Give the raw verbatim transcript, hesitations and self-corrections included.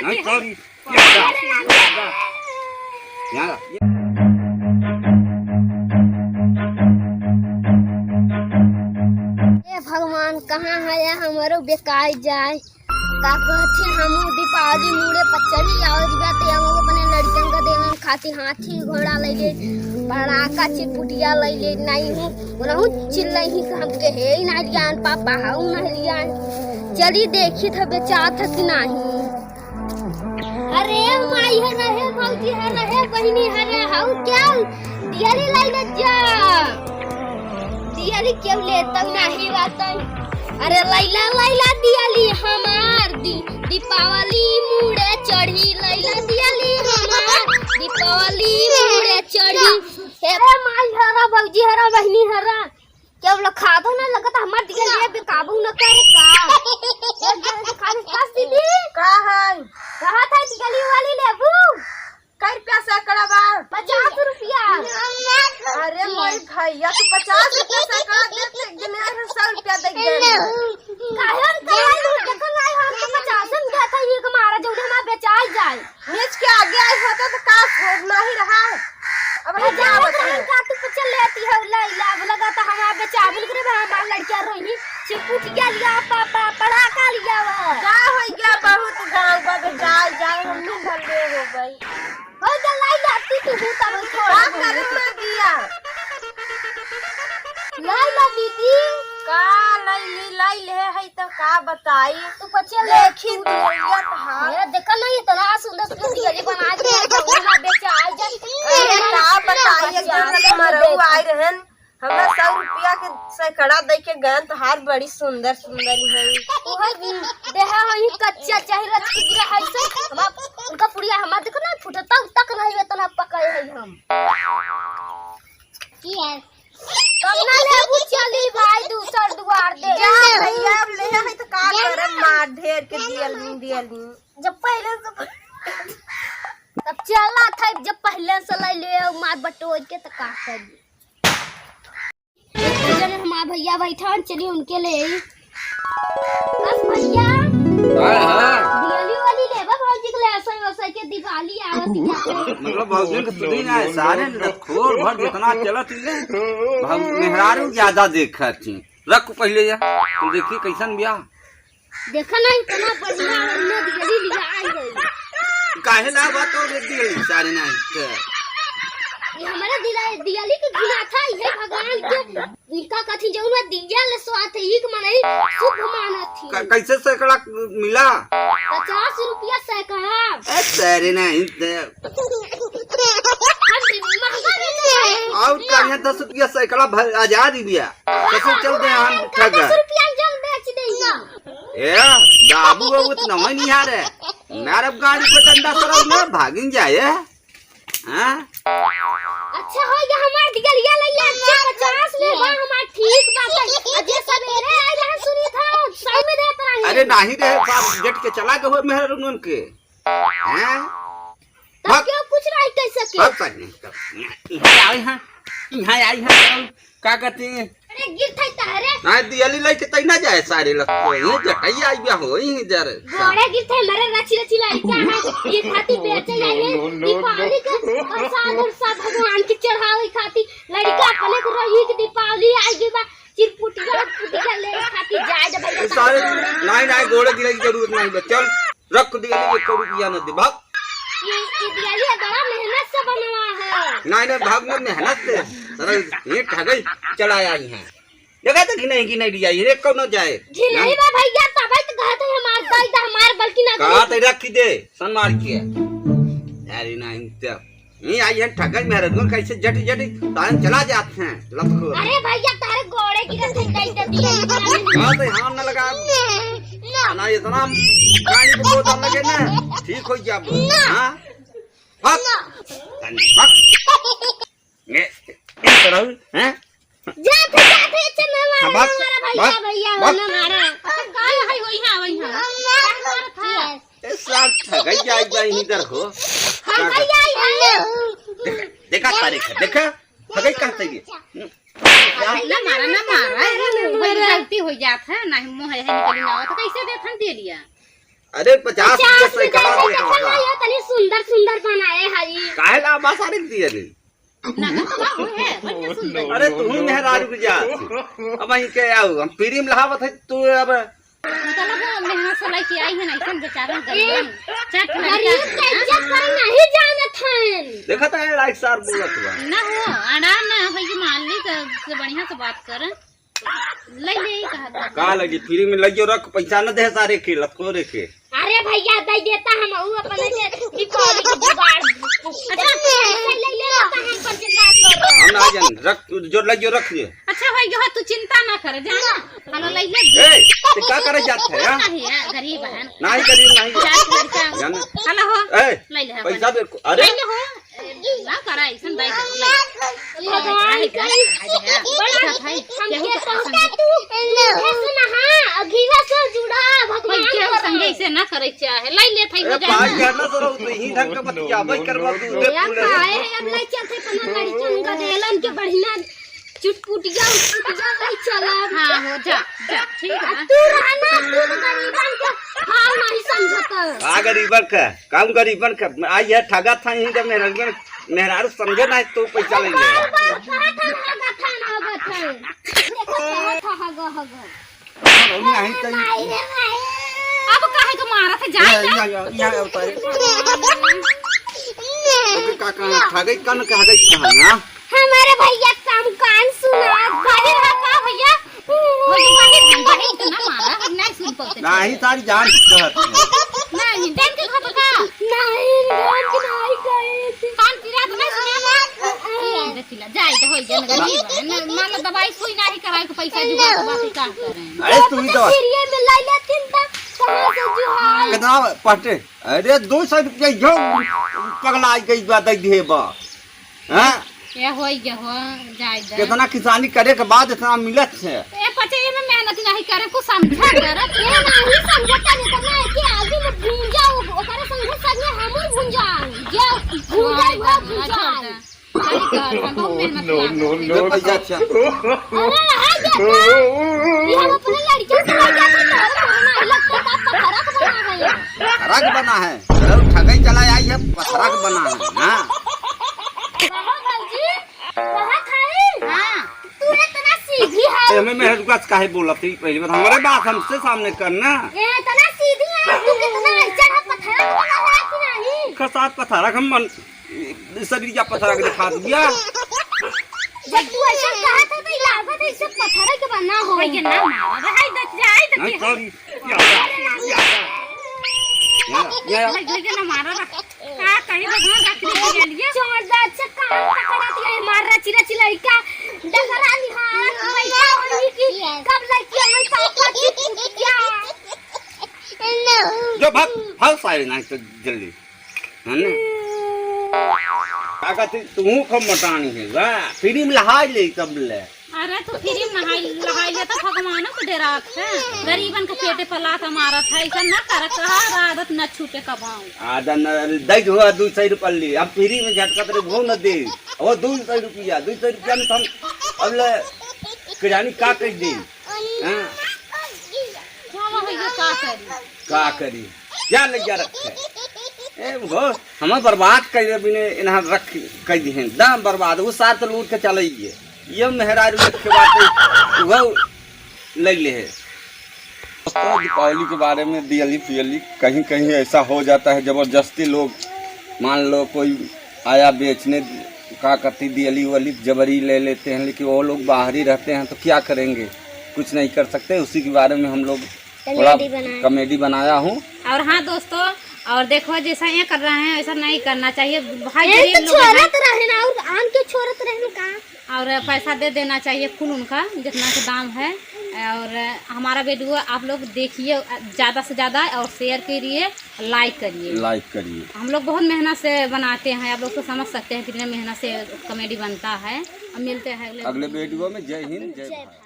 हाँ, sorry। यहाँ। ए भगवान, कहाँ है या हमरो बेकाई जाए? का कहथिन, हमहू दीपावली मुड़े पर चली आवत बा, ते हमहू अपने लड़िकन का देलन खातिर हाथी घोड़ा लइले, पड़ाका चिरपुटिया लइले, नहीं हूँ, उनहू चिल्लई ही कि हमके हे ही ना लियान, पापा हऊ ना लियान। चली देखी था बेचात है कि नहीं। अरे माई, हरे, हे भौजी, हरे, हे बहिनी, हरे, हऊ क्या? दियाली लइले जा। दियाली केहू लेतौ नाही बातै। अरे लइला, लइला दियाली हमार दी, दीपावली मुड़े चढ़ी। लइला दियाली हमार, दीपावली मुड़े चढ़ी। हे रे माई, हरा भौजी, हरा बहिनी, हरा। केहू लोग खादो ना लगत, हमार दियाली बेकाबू न करे का? एक जने से खाली कस दीदी। का है? कहा था दियाली वाली लेबू? कै रुपया सैकड़ा बा? पचास रुपया। अरे मोरी भैया, तू पचास रुपया सैकड़ा देत, एक दिन आए रहे, सौ रुपया दे गए। काहे न कराई, देखो ना, हम तो पचास में देत है, ये हमारा जौन हमारा बेचाई जाए। बेच के आगे आई होता तो का छोड़ नहीं रहा। अब हम क्या जानत बताई? रहन का तू पचल लेती है, लइला, अब लगा तो हमारा बेचाबुल करे, हमारा लड़किया रोई, चिरकुटिया लिया, पापा, पड़ाका लिया। का हो गया, बहुत गाँव बा, बेचाई जाए, हम नहीं भले हो गई। हो जा, लाई ला, तू, तू हूँ, तब थोड़ा का बहुत। करे में दिया? लाई ला दीदी। का लई ली, लई ले है तो का बताई? तू पचे ले देखी तू। दिया तो हाँ। ये देखा नहीं, इतना सुंदर सुंदर दियाली बना के जौन ना बेचे आई जा। अरे का बताई, एक दिन तो मरऊ आए रहन, हमें सौ रुपया के सैकड़ा दे के गए, तोहार बड़ी सुंदर सुंदर है। ओहे देहा है कच्चा, चाहे रच के गिरा है से, हम उनका पुड़िया हमार देखो ना, फुटता तक नहीं, इतना पकाए है हम। की है? कब ना लेबू, चली भाई, दूसर दुआर दे। जा भैया, अब ले है तो का करब, मार ढेर के दियल, दियल। जब पहले से, तब चला था, जब पहले से ले ले, मार बटोर के तो का करी। एक जने हमार भैया बैठा हन, चली उनके ले आई। बस भैया, हाँ, हाँ। दियाली वाली लेबा भौजी के ले, ऐसा वैसा के दिवाली आवत है। मतलब भौजी के सुधी ना है, सारे लतखोर भर जितना चलत ही है, भौ-, मेहरारू ज्यादा देखत ही। रख पहले या, तू देखी कैसन बिया। देखा ना, इतना बढ़िया हमने दियाली लिया आई गई। काहे ला बात और दे दियाली सारे ना के? ये हमारे दिला-, दियाली के घिना था, ये भगवान के, इनका कथी जौन है, दिया ले स्वात है, एक मनई शुभ मानत थी। क-, कैसे सैकड़ा मिला? पचास रुपया सैकड़ा। ए, सारे ना, इनते। हम महंगा देते हैं। और का यहाँ दस रुपया सैकड़ा भर, आजाद ही बिया। कैसे चल दे हम हाँ, ठगा? दस रुपया जल बेच देंगे। ए, बाबू, बाबू, इतना वही नहीं आ रहे। मारब गाड़ी पे डंडा सरल में भागिन जाए, हाँ? अच्छा हो गया, हमार दिगलिया लइया, अच्छा, पचास में बा, हमार ठीक बात है। आ जे सवेरे आए रहे, सुनी था, सौ में देत रहे। अरे, नहीं रहे, बाप जेठ के चला गए हो मेहर उनन के। हैं? तब भाग। क्यों कुछ नहीं कह सके? अब कर नहीं, कर नहीं। यहाँ आई हैं, यहाँ आई हैं, का कहते हैं? अरे गिर थाई तहरे। हाँ, दियाली लेके तई ना जाए सारे लोग को। ये जटैया आई गया हो, ये जर। गोड़े गिर थाई, मरे रची रची लाई का है? ये खाती बेचे आई है, no, no, no, दीपावली के प्रसाद और सब भगवान के चढ़ावे खाती। लड़का अपने को रही कि दीपावली आई गई बा, चिरपुटिया पुटिया ले खाती जाए जब भैया सारे, नहीं, नहीं, गोड़े गिरे की जरूरत नहीं बा। चल, रख दिया, एक रुपया न दे, भाग। ये, ये दिया, ये बड़ा मेहनत से बनवा है। नहीं, नहीं, भाग मत, मेहनत से। सारा ये ठगई चला आई हैं। देखा तो कि नहीं, कि नहीं दिया, ये कौन जाए? घिनाई ना? बा भैया, तबै तो कहत है हमार दाई दा हमार बल्कि ना कहा घिनाई। तो रख दे, सन मार के। अरे नहीं, तो ये आई है ठगई मेहररुआ, कैसे जट जट तान चला जात हैं, लतखोर। अरे भैया, तारे गोड़े गिरत है, कहीं दे दिया। हाँ, तो हाथ न लगा। ना। ना, इतना गाड़ी को बोतल लगे ना, ठीक हो जाबो। ना। हाँ? भाग। ना। भाग। ये, ये तो रहू, हैं? जाते, जाते, अच्छा, ना मारा, हाँ, भाग, ना मारा, भैया, भाग, भैया, भाग। ना मारा। अरे, गाय है, वही है, वही है। ना मारा। ए, सार, ठगई जाए, जाए इधर हो। हम भैया, भैया। देख, देखा तारीख है, देखा? ठगई कहाँ से ये? ना मारा, ना मारा, ए, वही गलती हो जात है, नहीं मोह है, निकली ना हो, तो कैसे देत हम दे लिया? अरे, पचास पचास रुपया में सैकड़ा जैसे दे देखे रहा। ना, ये तनी सुंदर सुंदर बनाए हई। काहे ला आवाज आ रही थी अरे? ना, ना, तो ना, वो है, बढ़िया सुंदर। अरे, तू ही मेहरारू के जात। अब वहीं के आओ, हम फ्री में लहावत है, तू अब मतलब, वो मेहनत से लेके आई है ना, ऐसन बेचारा गरीबन, चट लड़का गरीब है के ना। इज्जत करे नहीं जानत हैं। देखा था, लाइक सार बोलत बा। ना हो, अड़ा ना हो, भाई, मालिक से बढ़िया से बात कर। ले ले, ही कहा था। का लगी? फ्री में लगियो रख, पैसा न दे सारे के, लतको रे के। अरे भैया, दे देता हम, वो अपने से रिकॉर्डिंग जुगाड़। अच्छा। ले ले, ले लेता हम, पर चिंता करो। हम ना जान, रख, जो लगियो रख दे। अच्छा भाई, जो है, तू चिंता ना कर, जाना। हेलो, ले ले। ए, ते का करे जात है, हाँ? नहीं है, गरीब है। नहीं गरीब, नहीं। जात लड़का। जाना। हेलो हो। ए, ले ले पैसा अपन। दे, अरे। ले ले हो। ना करा, ऐसन बाई कर, ले। भगवान के बड़ा अच्छा भाई, हम केहू के तो कहूँ संगे। तू मुँह से नहा, अघीवा से जुड़ा, भगवान भाई, केहू करे। संगे ऐसे ना करे चाहे। ले ले, भाई, ए, हो जाए पाँच ना। हजार ना सरो, तू ही ढंग के बतिया, भाई, करवा तू, ले, या तू ले। खाए, अब ले चलते, कोनो लड़की उनका देलन के बढ़िया चुटपुटिया, उटपुटिया नहीं चला। हाँ, हो जा, जा, ठीक है। तू रहना, तू तो गरीबन के हाल नहीं समझता। का गरीबन का? काम गरीबन का? आई है, ठगा था यहीं जब मेहरारू, मेहरारू समझे ना तो पैसा ले ले। बार बार कहा था, हगा था, हगा था। देखो, कहा था, हगा, हगा। अरे, नहीं तो माई रे माई। अब काहे के मारा था? जाए ए, ना। यहाँ, यहाँ, यहाँ, यहाँ, यहाँ, ओके, का, का, ठगई का न, ठगई का ना? हमारे भैया काम कान सुना। भैया, का भैया? ओ, ये बाहिर, बाहिर तो ना मारा, हम नहीं सुन पाते। नहीं, सारी जान कहत है। नहीं, जान के कहत का? नहीं, जान के नहीं कहे। कान पिरा तो नहीं सुना? ये देखिला, जाए तो होई जाए, गरीब है। ना, ना, ना, दवाई सुई नहीं कराए के पैसा जुगाड़ के बात ही का करें? अरे, तू ही तो। फ्री में ले लेतिन त कहाँ से जुहाई? कितना पटे? अरे, दो सौ रुपया जो पगला आई गई बा, दे दिए बा। हाँ? ये होई गया हो, जाए दे। कितना किसानी करे के बाद इतना मिलत है। ए पचे, ये में मेहनत नहीं करे, कुछ समझा कर। ये नहीं समझता, नहीं तो मैं के आगे में भूंजा, ओकरे संगे संगे हमहू भूंजा। जे भूंजा, होई वो गया, भूंजा। अच्छा, अच्छा। सही कह रहा, बहुत मेहनत लागल। No, no, no। ये पैसा अच्छा। अरे, हाय देखा, ये हम अपने लड़कियों से लड़ जाते हैं, तोरे, तोरे ना, ये लगता है, आप पथरा को बना रहे हैं। पथरा को बना है? अरे, ठगई चला आई है, पथरा को बना है, हाँ। कहो भौजी, कहा खाई? हाँ। तू इतना सीधी है। ए, मैं, मैं रुका, काहे बोलत ही? पहली बात, हमारे बात हमसे सामने करना। ये इतना सीधी है, तू कितना चढ़ा पथरा को बना है कि नहीं? खसात पथरा को हम बन-, शरीर का पथरा के दिखा दिया। जब तू ऐसा कहा था तो लागत है इसे पथरा के बना हो। भाई के नाम आवा, भाई दच जाए तो नहीं, के हो? Sorry। या, या, या, या, या। भाई, भाई के नाम मारा ना। का कहीं भगवान रख ले के लिए। चोर दार से कान पकड़त है, मार रची रची लड़का। डगरा निहारत बैठा होई कि कब लड़की हमें पापा की क्या। जो भाग, भाग सारे नाच तो जल्दी। है ना? का कहती, तू खूब मोटानी है, वाह, फ्री में लहाई ले तब ले। अरे, तू फ्री में नहाई, लहाई ले तो भगवानों को डेरात है। गरीबन के पेटे पर लात मारत है, ऐसा ना कर, कहा आदत न छूटे कबाऊ। आदत न, दे दो, दो सौ रुपया ले, अब फ्री में झटकत रहे, वो न दे। वो दो सौ रुपया, दो सौ रुपया में तो हम अब ले, किरानी का कर दे? हाँ? चलो भैया, का करी? का करी? क्या लग जा रखे? ए, वो हमें बर्बाद कर दे बिने, इन्हां रख कर दी हैं, दम बर्बाद। वो सार तो लूट के चले ही है। ये मेहरारू एक के बात है, वो ले ले है। दोस्तों, दीपावली के बारे में दियली फियली कहीं कहीं ऐसा हो जाता है, जबरदस्ती लोग, मान लो कोई आया बेचने, का कहती, दियली वली जबरी ले लेते हैं, लेकिन वो लोग बाहर ही रहते हैं तो क्या करेंगे, कुछ नहीं कर सकते। उसी के बारे में हम लोग थोड़ा comedy बनाए। Comedy बनाया हूँ। और हाँ दोस्तों, और देखो जैसा ये कर रहे हैं वैसा नहीं करना चाहिए भाई, ये गरीब तो लोग हैं। छोड़त रहे ना, और आन के छोड़त रहे ना का? और पैसा दे देना चाहिए कुल उनका जितना के दाम है। और हमारा video आप लोग देखिए ज़्यादा से ज़्यादा और share करिए, like करिए। Like करिए। हम लोग बहुत मेहनत से बनाते हैं, आप लोग तो समझ सकते हैं कितने मेहनत से comedy बनता है। अब मिलते हैं अगले अगले video में। जय हिंद, जय भारत।